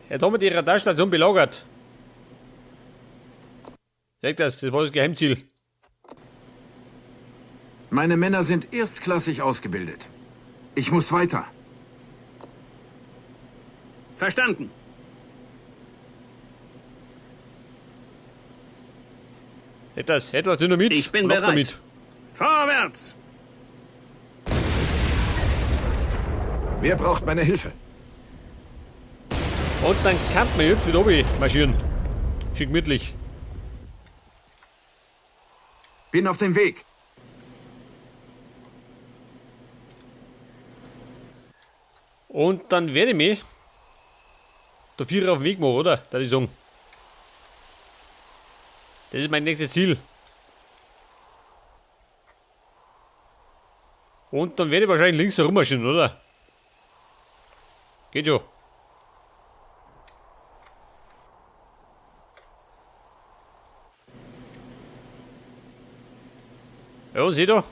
Jetzt haben wir die Radarstation belagert. Seht das, das war das Geheimziel. Meine Männer sind erstklassig ausgebildet. Ich muss weiter. Verstanden. Etwas, etwas Dynamit. Ich bin Und ab bereit. Damit. Vorwärts! Wer braucht meine Hilfe? Und dann kann man jetzt wieder oben marschieren. Schick gemütlich. Bin auf dem Weg. Und dann werde ich mich der Vierer auf den Weg machen, oder? Da ich sagen. Das ist mein nächstes Ziel. Und dann werde ich wahrscheinlich links herum marschieren, oder? Geht schon. Ja, sieh da.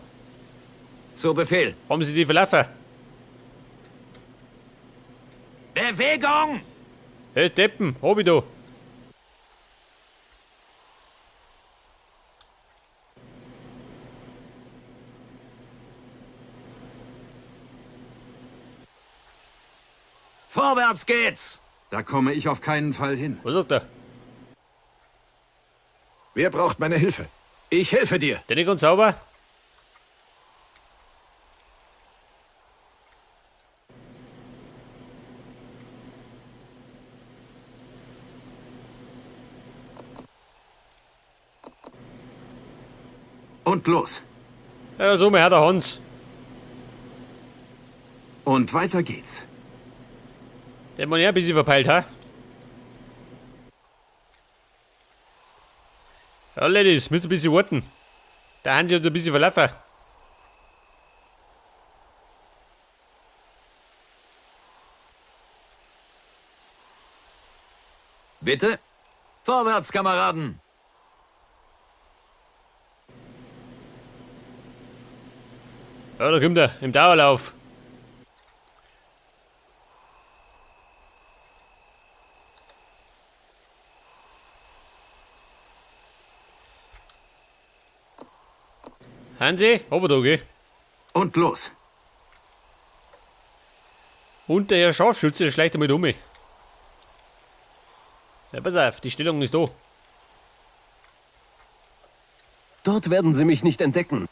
Zu Befehl. Haben sie die verlaufen? Bewegung! Hey, Deppen, hab ich da. Vorwärts geht's! Da komme ich auf keinen Fall hin. Was sagt er? Wer braucht meine Hilfe? Ich helfe dir. Der nicht ganz sauber? Und los. Ja, so, mein Herr der Hans. Und weiter geht's. Der hat man ja ein bisschen verpeilt, ha? Ja, Ladies, müsst ein bisschen warten. Der Hansi hat ein bisschen verlaufen. Bitte? Vorwärts, Kameraden! Ja, da kommt er, im Dauerlauf. Hansi, aber da, gell? Und los. Und der Herr Scharfschütze, der schleicht damit um. Ja, pass auf, die Stellung ist da. Dort werden sie mich nicht entdecken.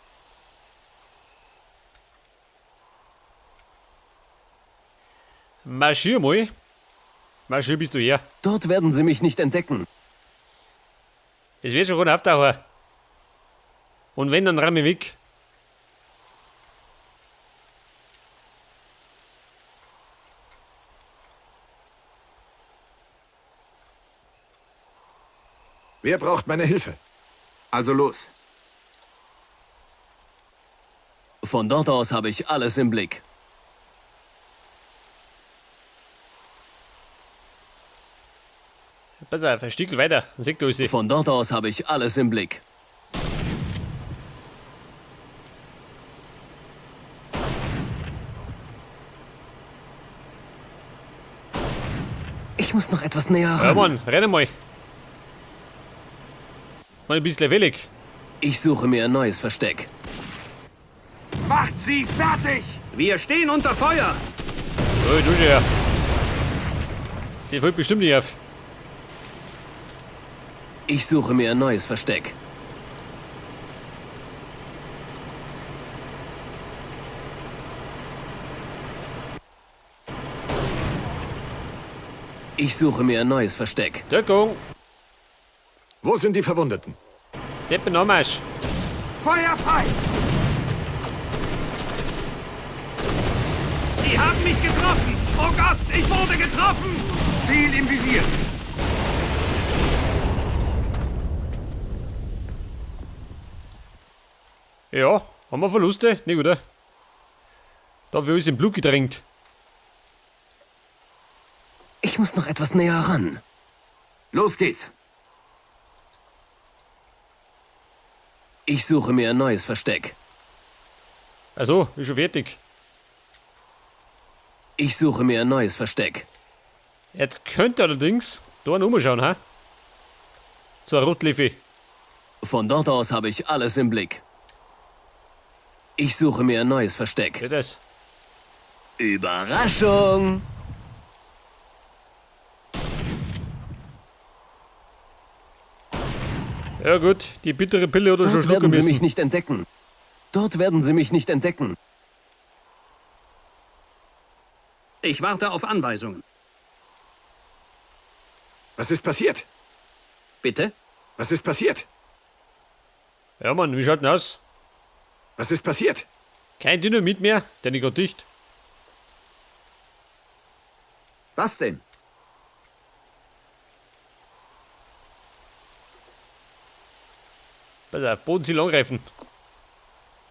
Marschier mal. Marschier bist du her. Dort werden sie mich nicht entdecken. Das wird schon gut auftauchen. Und wenn, dann ramm ich weg. Wer braucht meine Hilfe? Also los. Von dort aus habe ich alles im Blick. Pass auf, ein Stück weiter, dann sieht du sie. Von dort aus habe ich alles im Blick. Ich muss noch etwas näher Ja, ran. Mann, renn mal. Mal ein bisschen wellig. Ich suche mir ein neues Versteck. Macht sie fertig! Wir stehen unter Feuer! Oh, du schon her. Die fällt bestimmt nicht auf. Ich suche mir ein neues Versteck. Ich suche mir ein neues Versteck. Deckung. Wo sind die Verwundeten? Deppen Anmarsch. Feuer frei! Sie haben mich getroffen! Oh Gott, ich wurde getroffen! Ziel im Visier! Ja, haben wir Verluste? Nicht, oder? Dafür ist im Blut getränkt. Ich muss noch etwas näher ran. Los geht's. Ich suche mir ein neues Versteck. Also, ist schon fertig. Ich suche mir ein neues Versteck. Jetzt könnte allerdings da noch umschauen, ha? Zur Rotliffe. Von dort aus habe ich alles im Blick. Ich suche mir ein neues Versteck. Geht das? Überraschung! Ja gut, die bittere Pille hat er schon Dort schlucken werden sie mich müssen. nicht entdecken. Dort werden sie mich nicht entdecken. Ich warte auf Anweisungen. Was ist passiert? Bitte? Was ist passiert? Ja Mann, wie schaut denn aus? Was ist passiert? Kein Dynamit mehr, denn ich grad dicht. Was denn? Pass auf, Bodenziel angreifen.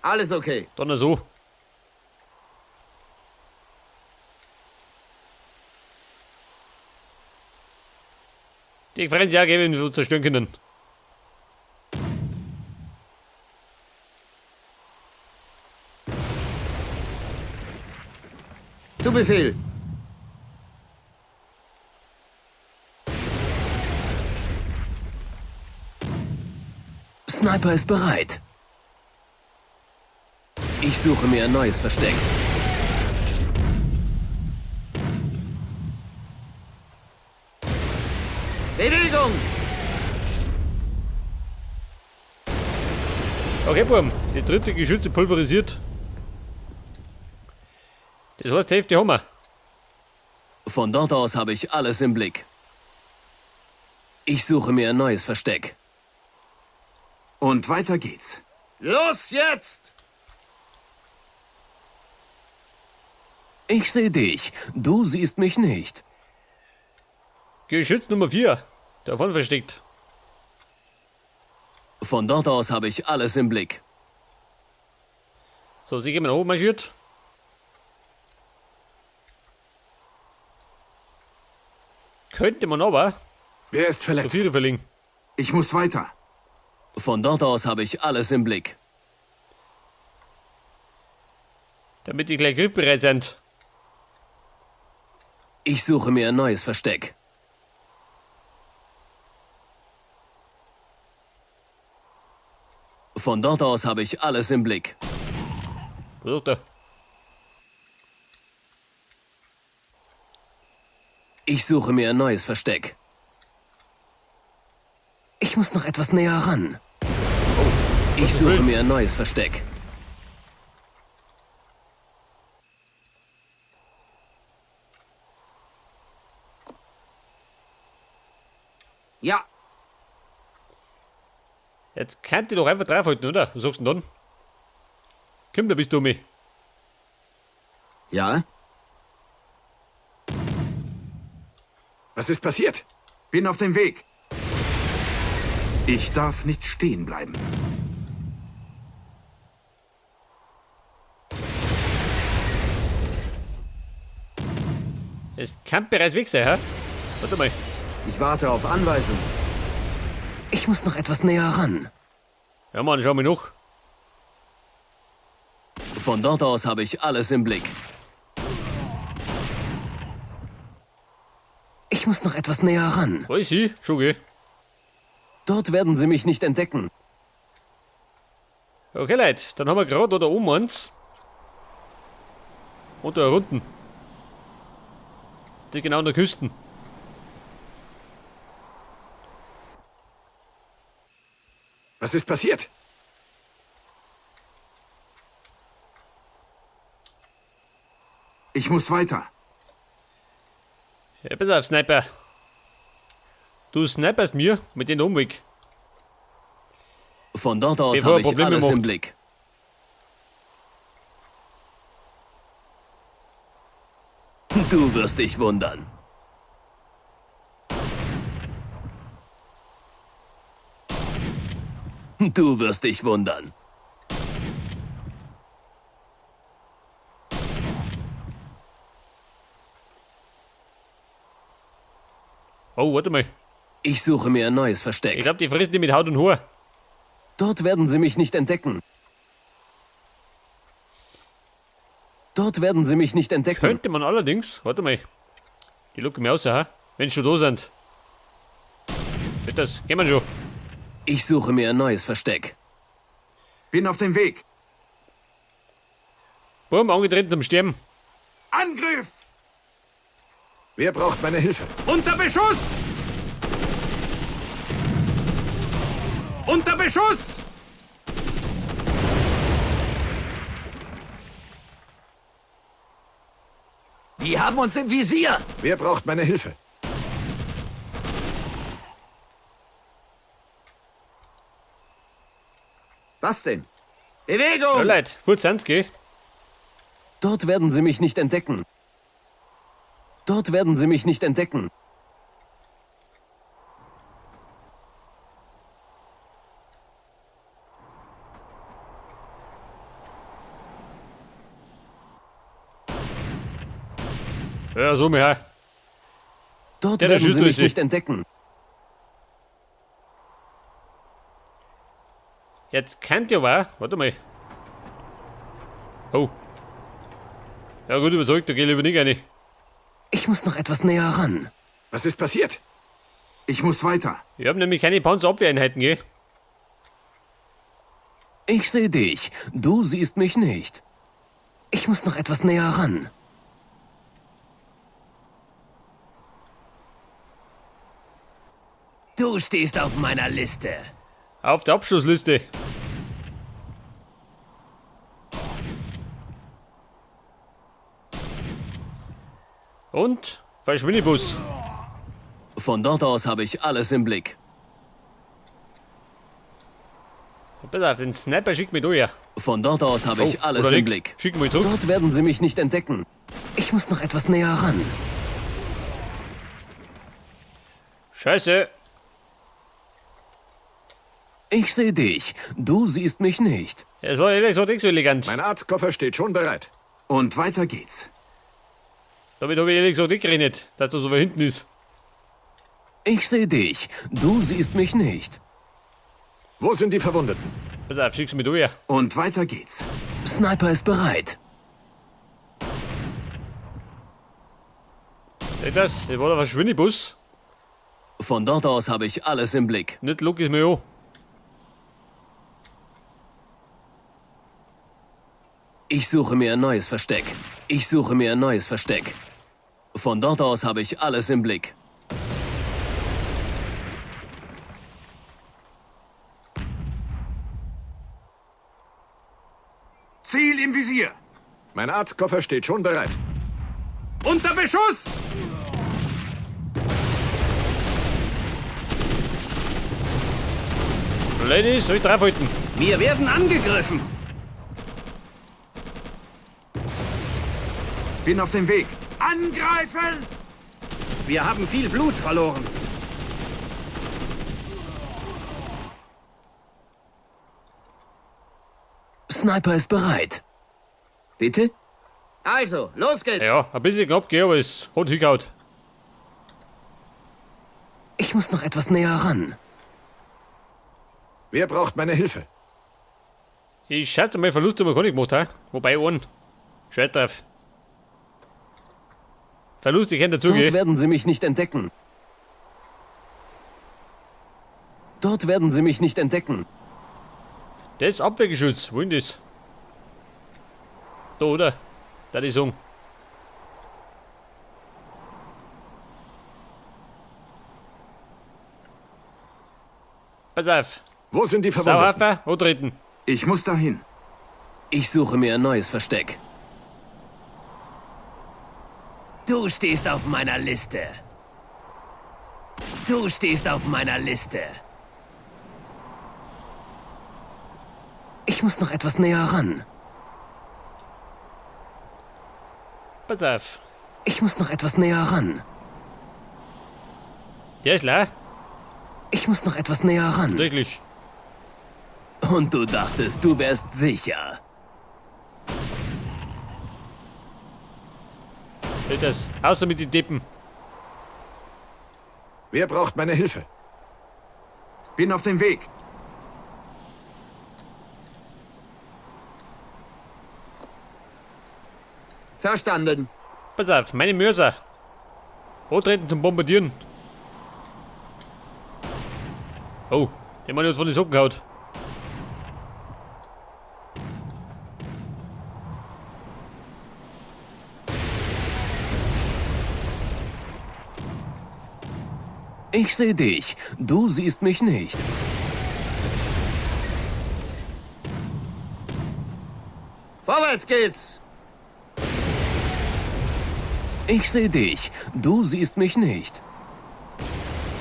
Alles okay. Dann so. Die freuen sich auch, wenn wir zerstören können. Zu Befehl. Sniper ist bereit. Ich suche mir ein neues Versteck. Bewegung! Okay, Burm, die dritte Geschütze pulverisiert. Das heißt, die Hälfte haben wir. Von dort aus habe ich alles im Blick. Ich suche mir ein neues Versteck. Und weiter geht's. Los jetzt! Ich sehe dich. Du siehst mich nicht. Geschütz Nummer 4. Davon versteckt. Von dort aus habe ich alles im Blick. So, sie gehen nach oben marschiert. Könnte man aber Wer ist zur verletzt? Viere verlegen. Ich muss weiter. Von dort aus habe ich alles im Blick. Damit die gleich griffbereit sind. Ich suche mir ein neues Versteck. Von dort aus habe ich alles im Blick. Was ist da? Ich suche mir ein neues Versteck. Ich muss noch etwas näher ran. Ich suche Willen. mir ein neues Versteck. Ja, Jetzt könnt ihr doch einfach draufhalten, oder? Was sagst du denn dann? Komm, da bist du mich. ja, Was ist passiert? Bin auf dem Weg. Ich darf nicht stehen bleiben. Es kann bereits weg sein, hä? Warte mal. ich warte auf Anweisungen. Ich muss noch etwas näher ran. Ja, Mann, schau mal noch. Von dort aus habe ich alles im Blick. Ich muss noch etwas näher ran. Wo ist sie? Schon, gell? Dort werden sie mich nicht entdecken. Okay, Leute, dann haben wir gerade da oben eins. Und da unten. Die genau an der Küste. Was ist passiert? Ich muss weiter. Ja, pass auf, Sniper. Du sniperst mir mit dem Umweg. Von dort aus Bevor habe er ich Probleme alles macht. im Blick. Du wirst dich wundern. Du wirst dich wundern. Oh, warte mal. Ich suche mir ein neues Ich Versteck. glaube, die fressen die mit Haut und Haar. Dort werden sie mich nicht entdecken. Dort werden sie mich nicht entdecken. Könnte man allerdings, warte mal, Die locken mir raus, ha? Wenn schon da sind. Das gehen wir schon. Ich suche mir ein neues Versteck. Bin auf dem Weg. Bumm, angetreten zum Sterben. Angriff! Wer braucht meine Hilfe? Unter Beschuss! Unter Beschuss! Die haben uns im Visier! Wer braucht meine Hilfe? Was denn? Bewegung! Ja, Leute, fort sind's, gell? Dort werden sie mich nicht entdecken. Dort werden sie mich nicht entdecken. Ja, so mehr. Dort Ja, der werden sie schießt mich durch sie. nicht entdecken. Jetzt könnt ihr aber. Warte mal. Oh. Ja gut, überzeugt, da geh ich lieber nicht rein. Ich muss noch etwas näher ran. Was ist passiert? Ich muss weiter. Ich hab nämlich keine Panzerabwehreinheiten, gell? Ich sehe dich. Du siehst mich nicht. Ich muss noch etwas näher ran. Du stehst auf meiner Liste. Auf der Abschlussliste. Und Verschwindebus. Von dort aus habe ich alles im Blick. Pass auf, den Sniper schick mich da her. Von dort aus habe ich Oh, alles oder im nix. Blick. Schick mich zurück. Dort werden sie mich nicht entdecken. Ich muss noch etwas näher ran. Scheiße. Ich sehe dich. Du siehst mich nicht. Es war ehrlich gesagt nicht so elegant. Mein Arztkoffer steht schon bereit. Und weiter geht's. Damit habe ich ehrlich gesagt nicht gerechnet, dass das so weit hinten ist. Ich sehe dich. Du siehst mich nicht. Wo sind die Verwundeten? Pass auf, schick's mich da her. Und weiter geht's. Sniper ist bereit. Seht das? Das war der Verschwindebus. Von dort aus habe ich alles im Blick. Nicht lock es mir an. Ich suche mir ein neues Versteck. Ich suche mir ein neues Versteck. Von dort aus habe ich alles im Blick. Ziel im Visier. Mein Arztkoffer steht schon bereit. Unter Beschuss! Ladies, soll ich draufhalten? Wir werden angegriffen. Bin auf dem Weg. Angreifen! Wir haben viel Blut verloren. Sniper ist bereit. Bitte? Also, los geht's! Ja, ein bisschen knapp, gell, aber es hat hingehauen. Ich muss noch etwas näher ran. Wer braucht meine Hilfe? Ich schätze mal, Verlust haben wir gar nicht gemacht, hä? Wobei einen. Scheiß drauf. Verlust, ich kann dazu Dort gehen. werden sie mich nicht entdecken. Dort werden sie mich nicht entdecken. Das ist Abwehrgeschütz. Wo ist das? Da, oder? Da die sagen. Pass auf. Wo sind die Verwundeten? Sauhafer, antreten. Ich muss dahin. Ich suche mir ein neues Versteck. Du stehst auf meiner Liste. Du stehst auf meiner Liste. Ich muss noch etwas näher ran. Pass auf. Ich muss noch etwas näher ran. Der ist leer. Ich muss noch etwas näher ran. Wirklich. Und du dachtest, du wärst sicher. Seht das? Außer mit den Deppen. Wer braucht meine Hilfe? Bin auf dem Weg. Verstanden. Pass auf, meine Mörser. Antreten zum Bombardieren. Oh, der Mann hat von den Socken gehaut. Ich sehe dich. Du siehst mich nicht. Vorwärts geht's! Ich sehe dich. Du siehst mich nicht.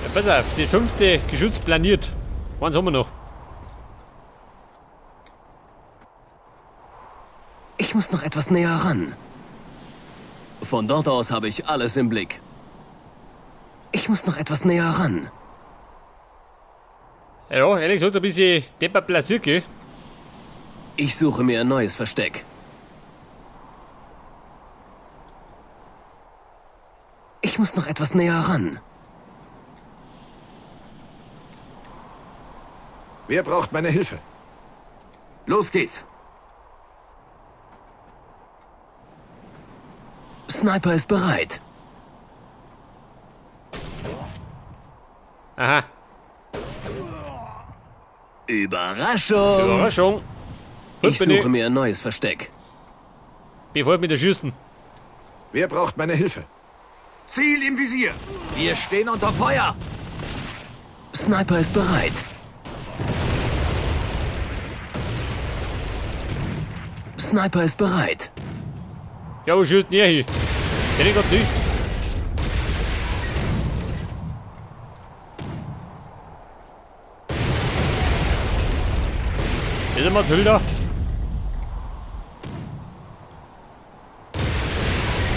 Ja, pass auf, die 5. Geschütz planiert. Eins haben wir noch. Ich muss noch etwas näher ran. Von dort aus habe ich alles im Blick. Ich muss noch etwas näher ran. Ja, ehrlich gesagt, ein bisschen deppert platziert, gell? Ich suche mir ein neues Versteck. Ich muss noch etwas näher ran. Wer braucht meine Hilfe? Los geht's. Sniper ist bereit. Aha. Überraschung. Überraschung. Ich Bin ich. suche mir ein neues Versteck. Bevor ich mit der Schießen. Wer braucht meine Hilfe? Ziel im Visier. Wir stehen unter Feuer! Sniper ist bereit. Sniper ist bereit. Ja, wo schießt denn er hin? Kenn ich grad nicht. Ist er Mathilda?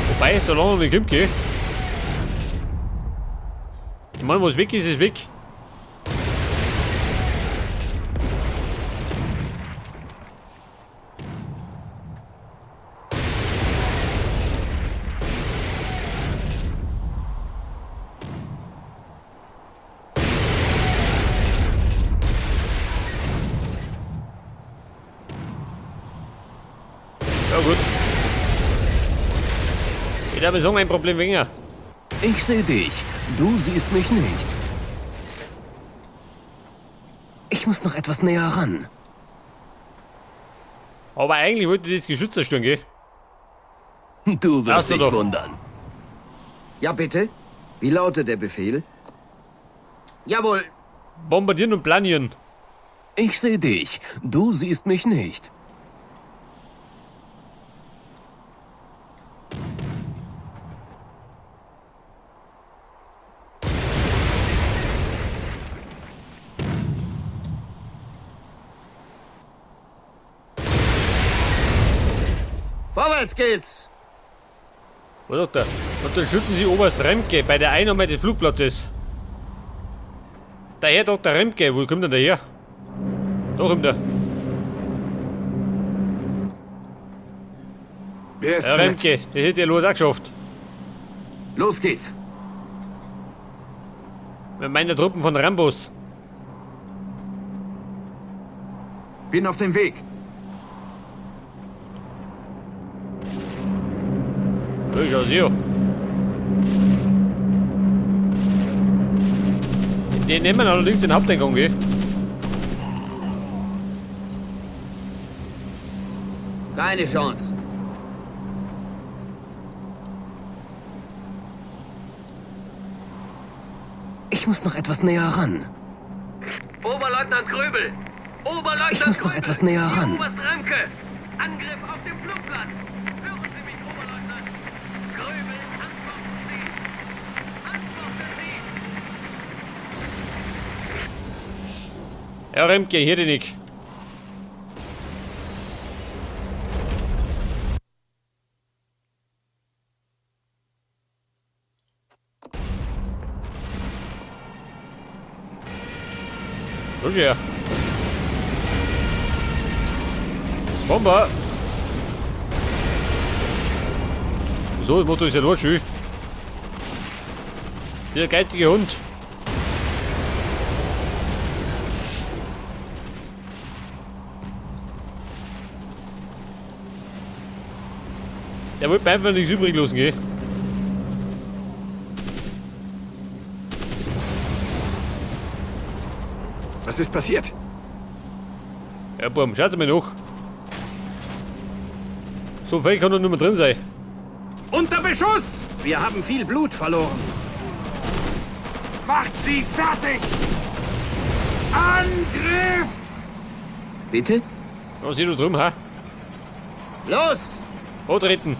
Wobei, solange noch nicht kommt, gell? Ich meine, was weg ist, ist weg. Ja gut. Ich habe so ein Problem weniger. Ich sehe dich. Du siehst mich nicht. Ich muss noch etwas näher ran. Aber eigentlich wollte ich das Geschütz zerstören, gell? Du wirst Ach so, dich doch. wundern. Ja, bitte? Wie lautet der Befehl? Jawohl. Bombardieren und planieren. Ich sehe dich. Du siehst mich nicht. Vorwärts geht's! Was sagt er? Unterstützen Sie Oberst Remke bei der Einnahme des Flugplatzes. Der Herr Dr. Remke, wo kommt denn der her? Da kommt er. Wer ist Herr verletzt? Remke, der hätte ja los auch geschafft. Los geht's. Mit meiner Truppen von Rambos. Bin auf dem Weg. Schau her. Den nehmen wir allerdings den Haupteingang, gell? Keine Chance. Ich muss noch etwas näher ran. Oberleutnant Gröbel! Oberleutnant Ich muss noch Gröbel! etwas näher ran. Oberst Remke! Angriff auf dem Flugplatz! Hören Sie mich, Oberleutnant! Gröbel, antworten Sie! Antworten Sie! Ja, Remke, hier den ich. Los her. Bomber! So, das Motor ist ja nur schön. Dieser geizige Hund. Der wollte mir einfach nichts übrig lassen, gell? Was ist passiert? Ja, Buben, schaut mal nach. So viel kann doch nicht mehr drin sein. Unter Beschuss! Wir haben viel Blut verloren. Macht sie fertig! Angriff! Bitte? Was ist da drüben, ha? Los! Antreten.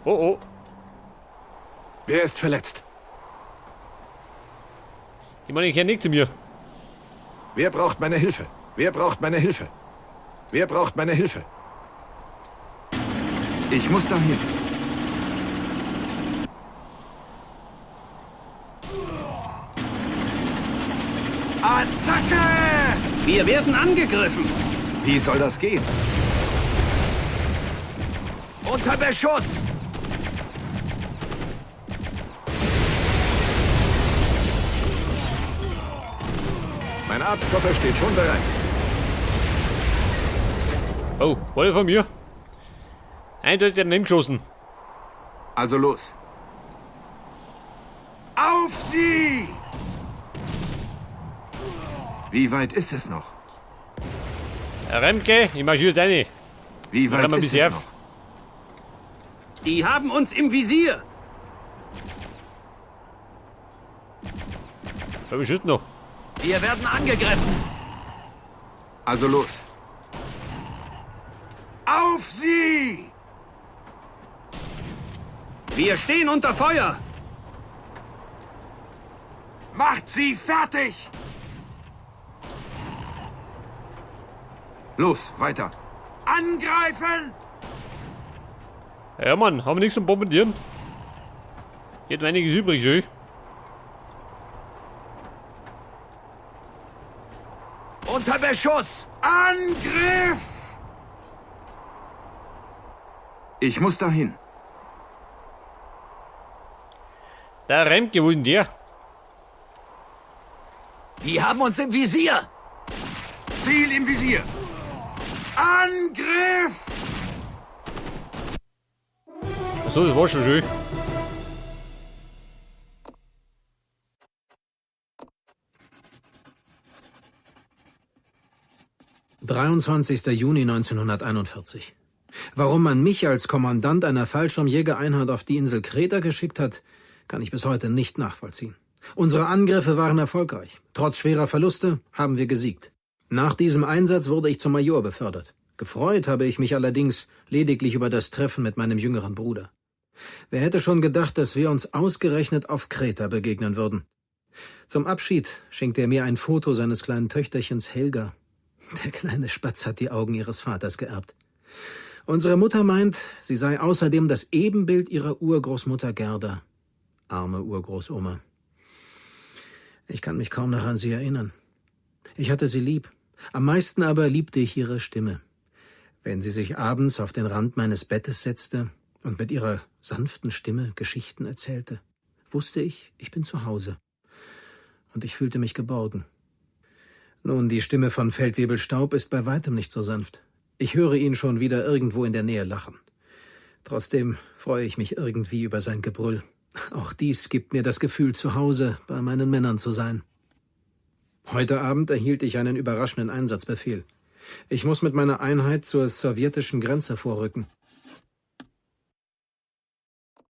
Oh, oh. Wer ist verletzt? Ich meine, ich kenne nicht zu mir. Wer braucht meine Hilfe? Wer braucht meine Hilfe? Wer braucht meine Hilfe? Ich muss dahin. Attacke! Wir werden angegriffen! Wie soll das gehen? Unter Beschuss! Mein Arztkoffer steht schon bereit. Oh, war der von mir? Eindeutig daneben geschossen. Also los. Auf sie! Wie weit ist es noch? Remke, ich marschiere jetzt rein. Wie weit ist es noch? Die haben uns im Visier. Wer beschützt noch? Wir werden angegriffen. Also los. Auf sie! Wir stehen unter Feuer. Macht sie fertig! Los, weiter. Angreifen! Ja, Mann, haben wir nichts zum Bombardieren? Hier hat einiges übrig, schön. Unter Beschuss! Angriff! Ich muss dahin. Der Remke, wo ist denn der? Die haben uns im Visier! Ziel im Visier! Angriff! Achso, das war schon schön. »23. Juni 1941. Warum man mich als Kommandant einer Fallschirmjägereinheit auf die Insel Kreta geschickt hat, kann ich bis heute nicht nachvollziehen. Unsere Angriffe waren erfolgreich. Trotz schwerer Verluste haben wir gesiegt. Nach diesem Einsatz wurde ich zum Major befördert. Gefreut habe ich mich allerdings lediglich über das Treffen mit meinem jüngeren Bruder. Wer hätte schon gedacht, dass wir uns ausgerechnet auf Kreta begegnen würden? Zum Abschied schenkte er mir ein Foto seines kleinen Töchterchens Helga. Der kleine Spatz hat die Augen ihres Vaters geerbt. Unsere Mutter meint, sie sei außerdem das Ebenbild ihrer Urgroßmutter Gerda. Arme Urgroßoma. Ich kann mich kaum noch an sie erinnern. Ich hatte sie lieb. Am meisten aber liebte ich ihre Stimme. Wenn sie sich abends auf den Rand meines Bettes setzte und mit ihrer sanften Stimme Geschichten erzählte, wusste ich, ich bin zu Hause. Und ich fühlte mich geborgen. Nun, die Stimme von Feldwebel Staub ist bei weitem nicht so sanft. Ich höre ihn schon wieder irgendwo in der Nähe lachen. Trotzdem freue ich mich irgendwie über sein Gebrüll. Auch dies gibt mir das Gefühl, zu Hause bei meinen Männern zu sein. Heute Abend erhielt ich einen überraschenden Einsatzbefehl. Ich muss mit meiner Einheit zur sowjetischen Grenze vorrücken.